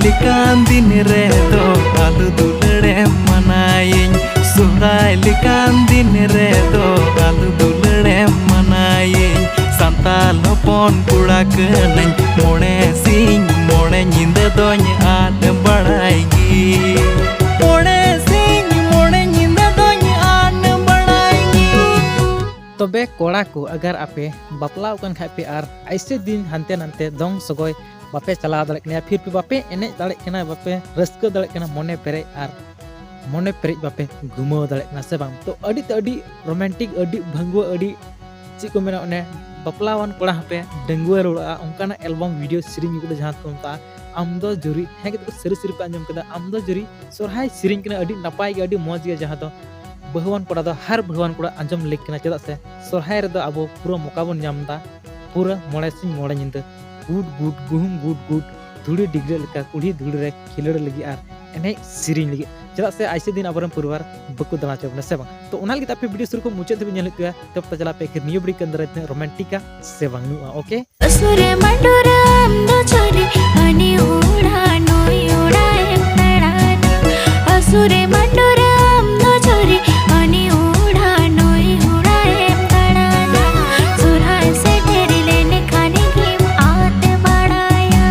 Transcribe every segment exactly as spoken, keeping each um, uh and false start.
ᱞᱮᱠᱟᱱ ᱫᱤᱱ ᱨᱮᱫᱚ ᱟᱞᱚ ᱫᱩᱞᱟᱹᱲᱮᱢ ᱢᱟᱱᱟᱭᱤᱧ᱾ ᱥᱚᱦᱨᱟᱭ ᱞᱮᱠᱟᱱ ᱫᱤᱱ ᱨᱮᱫᱚ ᱟᱞᱚ ᱫᱩᱞᱟᱹᱲᱮᱢ ᱢᱟᱱᱟᱭᱤᱧ᱾ ᱥᱟᱱᱛᱟᱲ ᱦᱚᱯᱚᱱ ᱠᱚᱲᱟ ᱠᱟᱹᱱᱟᱹᱧ, ᱢᱚᱬᱮ ᱥᱤᱧ ᱢᱚᱬᱮ ᱧᱤᱫᱟᱹ ᱫᱚᱧ ᱟᱫ ᱵᱟᱲᱟᱭ ᱜᱮ᱾ ᱢᱚᱬᱮ ᱥᱤᱧ ᱢᱚᱬᱮ ᱧᱤᱫᱟᱹ ᱫᱚᱧ ᱟᱫ ᱵᱟᱲᱟᱭ ᱜᱮ᱾ ᱛᱚᱵᱮ ᱠᱚᱲᱟ ᱠᱚ, ᱟᱜᱟᱨ ᱟᱯᱮ ᱵᱟᱯᱞᱟ ᱟᱠᱟᱱ ᱠᱷᱟᱡ ᱯᱮ ᱟᱨ ᱟᱭᱥᱮ ᱫᱤᱱ ᱦᱟᱱᱛᱮ ᱱᱟᱱᱛᱮ ᱫᱚᱝ ᱥᱚᱜᱚᱭ ᱵᱟᱯᱮ ᱪᱟᱞᱟᱣ ᱫᱟᱲᱮᱭᱟᱜ ᱠᱟᱱᱟ, ᱯᱷᱤᱨ ᱯᱷᱤᱨ ᱵᱟᱯᱮ ᱮᱱᱮᱡ ᱫᱟᱲᱮᱭᱟᱜ ᱠᱟᱱᱟ, ᱵᱟᱯᱮ ᱨᱟᱹᱥᱠᱟᱹ ᱫᱟᱲᱮᱭᱟᱜ ᱠᱟᱱᱟ ᱢᱚᱱᱮ ᱯᱮᱨᱮᱡ ᱟᱨ ᱢᱚᱱᱮ ᱯᱮᱨᱮᱡ ᱵᱟᱯᱮ ᱜᱷᱩᱢᱟᱹᱣ ᱫᱟᱲᱮᱭᱟᱜ ᱠᱟᱱᱟ ᱥᱮ ᱵᱟᱝ? ᱛᱚ ᱟᱹᱰᱤ ᱛᱮ ᱟᱹᱰᱤ ᱨᱳᱢᱟᱱᱴᱤᱠ, ᱟᱹᱰᱤ ᱵᱷᱟᱹᱝᱜᱩᱣᱟᱹ, ᱟᱹᱰᱤ ᱪᱮᱫ ᱠᱚ ᱢᱮᱱᱟ, ᱚᱱᱮ ᱵᱟᱯᱞᱟᱣᱟᱱ ᱠᱚᱲᱟ ᱦᱚᱸᱯᱮ ᱰᱟᱺᱜᱩᱣᱟᱹ ᱨᱩᱣᱟᱹᱲᱚᱜᱼᱟ, ᱚᱱᱠᱟᱱᱟᱜ ᱮᱞᱵᱟᱢ ᱵᱷᱤᱰᱤᱭᱳ ᱥᱮᱨᱮᱧ ᱠᱚᱫᱚ ᱡᱟᱦᱟᱸ ᱫᱚᱠᱚ ᱢᱮᱛᱟᱜᱼᱟ ᱟᱢ ᱫᱚ ᱡᱩᱨᱤ᱾ ᱦᱮᱸ ᱜᱮ, ᱥᱟᱹᱨᱤ ᱥᱟᱹᱨᱤ ᱯᱮ ᱟᱸᱡᱚᱢ ᱠᱮᱫᱟ, ᱟᱢ ᱫᱚ ᱡᱩᱨᱤ ᱥᱚᱨᱦᱟᱭ ᱥᱮᱨᱮᱧ ᱠᱟᱱᱟ, ᱟᱹᱰᱤ ᱱᱟᱯᱟᱭ ᱜᱮ, ᱟᱹᱰᱤ ᱢᱚᱡᱽ ᱜᱮ, ᱡᱟᱦᱟᱸ ᱫᱚ ᱵᱟᱹᱦᱩᱣᱟᱱ ᱠᱚᱲᱟ ᱫᱚ ᱦᱟᱨ ᱵᱟᱹᱦᱩᱣᱟᱱ ᱠᱚᱲᱟ ᱟᱸᱡᱚᱢ ᱞᱮᱠ ᱠᱟᱱᱟ᱾ ᱪᱮᱫᱟᱜ ᱥᱮ ᱥᱚᱨᱦᱟᱭ ᱨᱮᱫᱚ ᱟᱵᱚ ᱯᱩᱨᱟᱹ ᱢᱚᱠᱟ ᱵᱚᱱ ᱧᱟᱢ ᱮᱫᱟ, ᱯᱩᱨᱟᱹ ᱢᱚᱬᱮ ᱥᱤᱧ ᱢᱚᱬᱮ ᱧᱤᱫᱟᱹ ᱜᱩᱰ ᱜᱩᱰ ᱜᱩᱦᱩᱢ ᱜᱩᱰ ᱜᱩᱰ ᱫᱷᱩᱲᱤ ᱰᱤᱜᱽᱨᱟᱹᱜ ᱞᱮᱠᱟ ᱠᱩᱞᱦᱤ ᱫᱷᱩᱲᱤ ᱨᱮ ᱠᱷᱮᱞᱳᱰ ᱞᱟᱹᱜᱤᱫ ᱟᱨ ᱮᱱᱮᱡ ᱥᱮᱨᱮᱧ ᱞᱟᱹᱜᱤᱫ᱾ ᱪᱮᱫᱟᱜ ᱥᱮ ᱟᱭᱥᱮ ᱫᱤᱱ ᱟᱵᱚᱨᱮᱱ ᱯᱚᱨᱤᱵᱟᱨ ᱵᱟᱠᱚ ᱫᱟᱬᱟ ᱦᱚᱪᱚ ᱵᱚᱱᱟ ᱥᱮ ᱵᱟᱝ? ᱛᱚ ᱚᱱᱟ ᱞᱟᱹᱜᱤᱫ ᱟᱯᱮ ᱵᱷᱤᱰᱤᱭᱳ ᱥᱩᱨᱩ ᱠᱷᱚᱱ ᱢᱩᱪᱟᱹᱫ ᱫᱷᱟᱹᱵᱤᱡ ᱧᱮᱞ ᱦᱩᱭᱩᱜ ᱛᱟᱯᱮᱭᱟ, ᱛᱚᱵᱮ ᱛᱚ ᱪᱟᱞᱟᱜ ᱯᱮ ᱟᱹᱠᱷᱤᱨ ᱱᱤᱭᱟᱹ ᱵᱟᱹᱲᱤ ᱠᱟᱹᱢᱤ ᱫᱟᱨᱟᱭ ᱛᱤᱱᱟᱹᱜ ᱨᱳᱢᱟᱱᱴᱤᱠᱟ ᱥᱮ ᱵᱟᱹᱱᱩᱜᱼᱟ, ᱳᱠᱮ? ᱟᱹᱥᱩᱨᱮ ᱢᱟᱰᱚᱨᱟ ᱟᱢ ᱫᱚ ᱪᱚᱨᱤ, ᱦᱟᱹᱱᱤ ᱩᱲᱟ ᱱᱩᱭ ᱩᱲᱟ ᱮᱢ ᱫᱟᱬᱟᱱᱟ᱾ ᱟᱹᱥᱩᱨᱮ ᱢᱟᱰᱚᱨᱟ ᱟᱢ ᱫᱚ ᱪᱚᱨᱤ, ᱦᱟᱹᱱᱤ ᱩᱲᱟ ᱱᱩᱭ ᱩᱲᱟ ᱮᱢ ᱫᱟᱬᱟᱱᱟ᱾ ᱥᱚᱨᱦᱟᱭ ᱥᱮᱴᱮᱨ ᱞᱮᱱᱠᱷᱟᱱ ᱜᱮᱢ ᱟᱫ ᱵᱟᱲᱟᱭᱟ᱾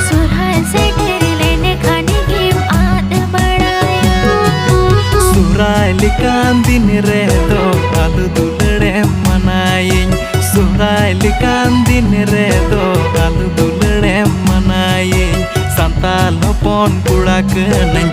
ᱥᱚᱨᱦᱟᱭ ᱥᱮᱴᱮᱨ ᱞᱮᱱᱠᱷᱟᱱ ᱜᱮᱢ ᱟᱫ ᱵᱟᱲᱟᱭᱟ᱾ ᱥᱚᱦᱨᱟᱭ ᱞᱮᱠᱟᱱ ᱫᱤᱱ ᱨᱮᱫᱚ ᱟᱞᱚ ᱫᱩᱞᱟᱹᱲᱮᱢ ᱢᱟᱱᱟᱭᱤᱧ᱾ ᱥᱚᱦᱨᱟᱭ ᱞᱮᱠᱟᱱ ᱫᱤᱱ ᱨᱮᱫᱚ ᱟᱞᱚ ᱫᱩᱞᱟᱹᱲᱮᱢ ᱢᱟᱱᱟᱭᱤᱧ᱾ ᱥᱟᱱᱛᱟᱲ ᱦᱚᱯᱚᱱ ᱠᱚᱲᱟ ᱠᱟᱹᱱᱟᱹᱧ,